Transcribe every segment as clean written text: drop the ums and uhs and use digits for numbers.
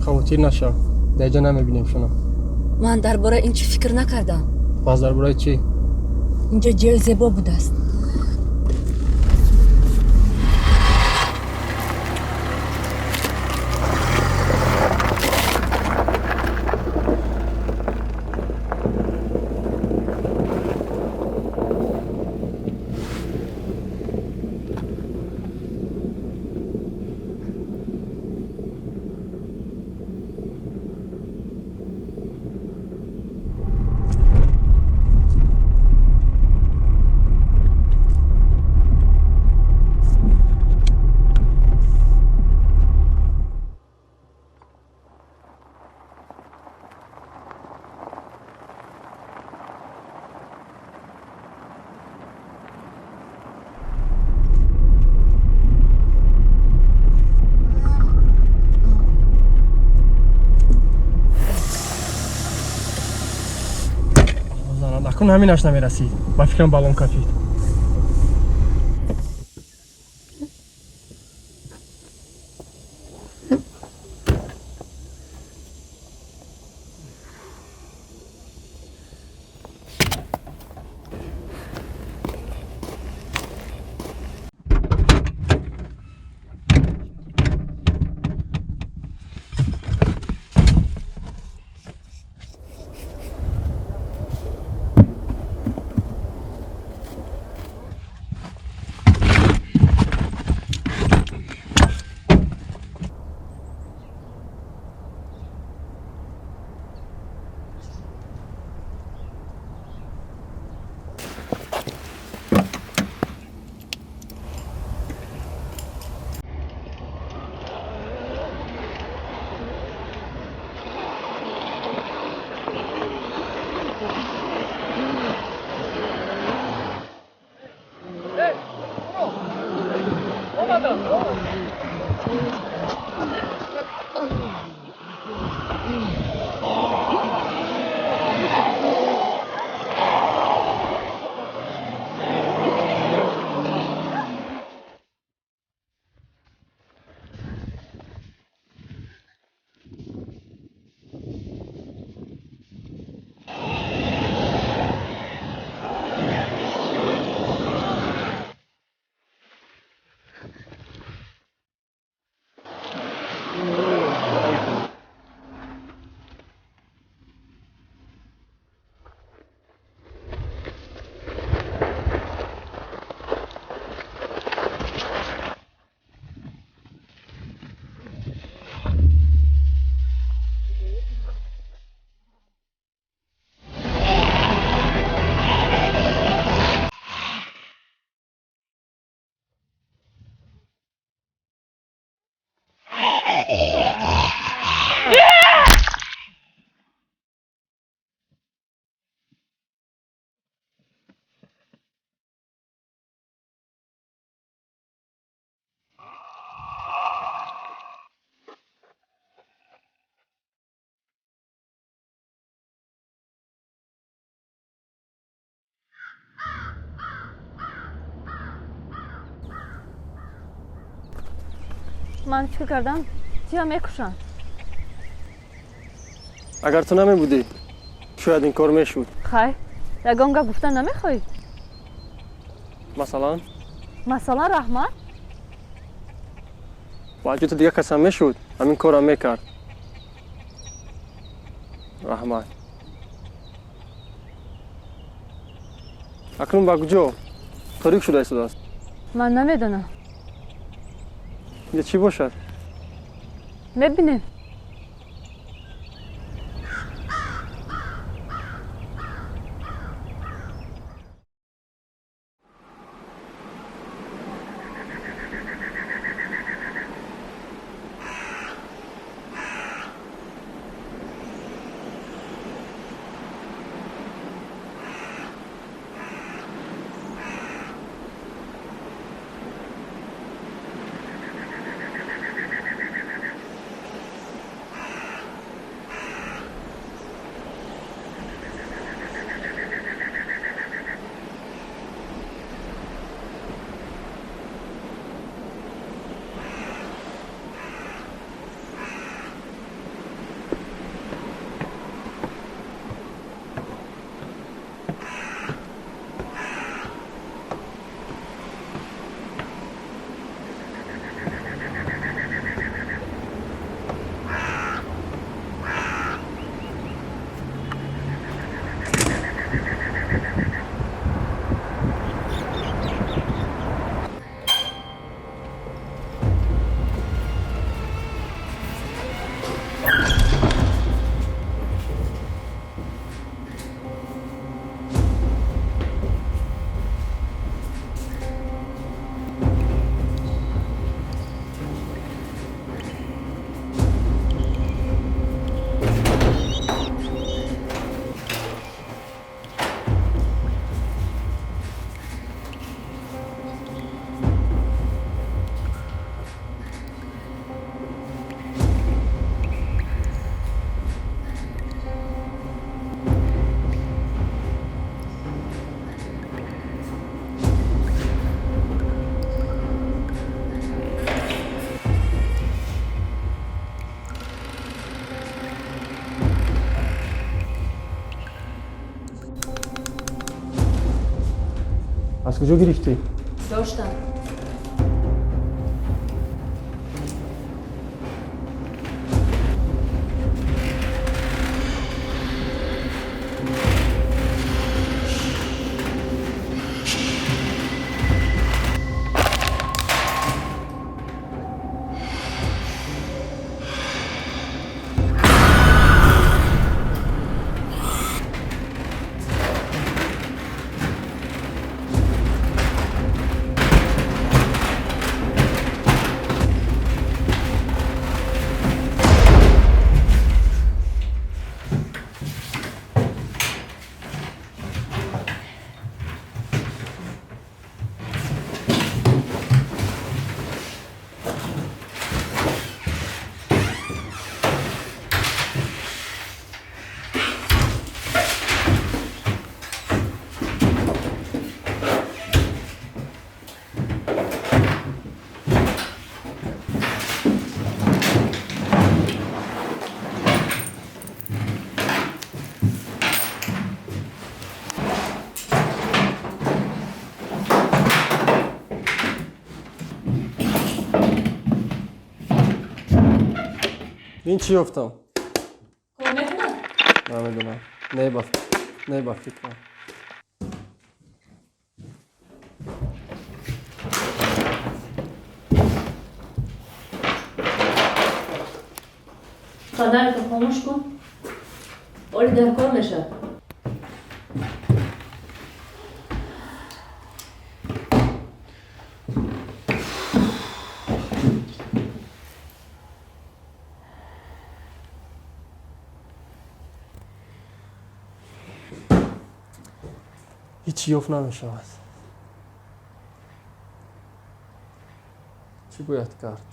Хавотир нашав, дар инҷа намебинем шуно. Ман дар бораи ин чӣ фикр накардам. Пас дар бораи чӣ? Инҷо ҷои зебо будааст. Акнун ҳаминаш намерасид. Ба фикрам балон кафид. Ман фикр кардам, тира мекушанд. Агар ту намебудӣ, шояд ин кор мешуд. Хай, ягон гап гуфтан намехоҳӣ? Масалан? Масалан, раҳмат. Ба ҷои ту дигар касам мешуд, ҳамин корам мекард. Раҳмат. Акнун ба куҷо? Торик шуда истодааст. Ман намедонам. Инҷа чӣ бошад? Мебинем. Куҷо гирифтӣ? Доштам. Ин чӣ ёфтам? Кор мекунад? Намедонам. Не, ба фикрам. Фонарика хомӯш кун. Оли дар кор мешавад. Ҳеҷ ёфт намешавад. Чӣ бояд кард?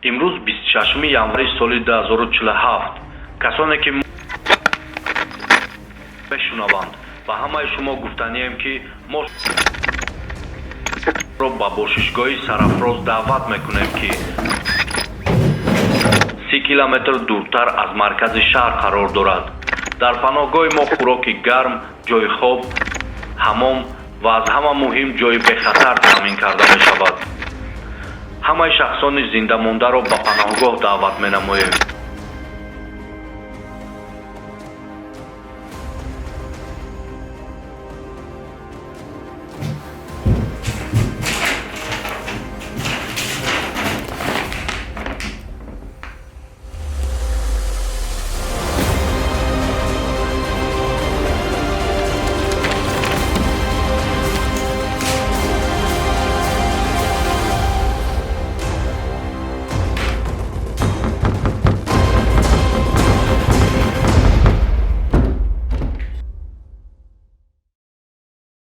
Имрӯз 26 январи соли 2047, касоне ки мешунаванд, ба ҳамаи шумо гуфтанием, ки мо ро ба бошишгоҳи Сарафроз даъват мекунем, ки 30 километр дуртар аз маркази шаҳр қарор дорад. Дар паноҳгоҳи мо хӯроки гарм, ҷойи хоб, ҳамом ва аз ҳама муҳим ҷойи бехатар таъмин карда мешавад. Ҳамаи шахсони зиндамондаро ба паноҳгоҳ даъват менамоем.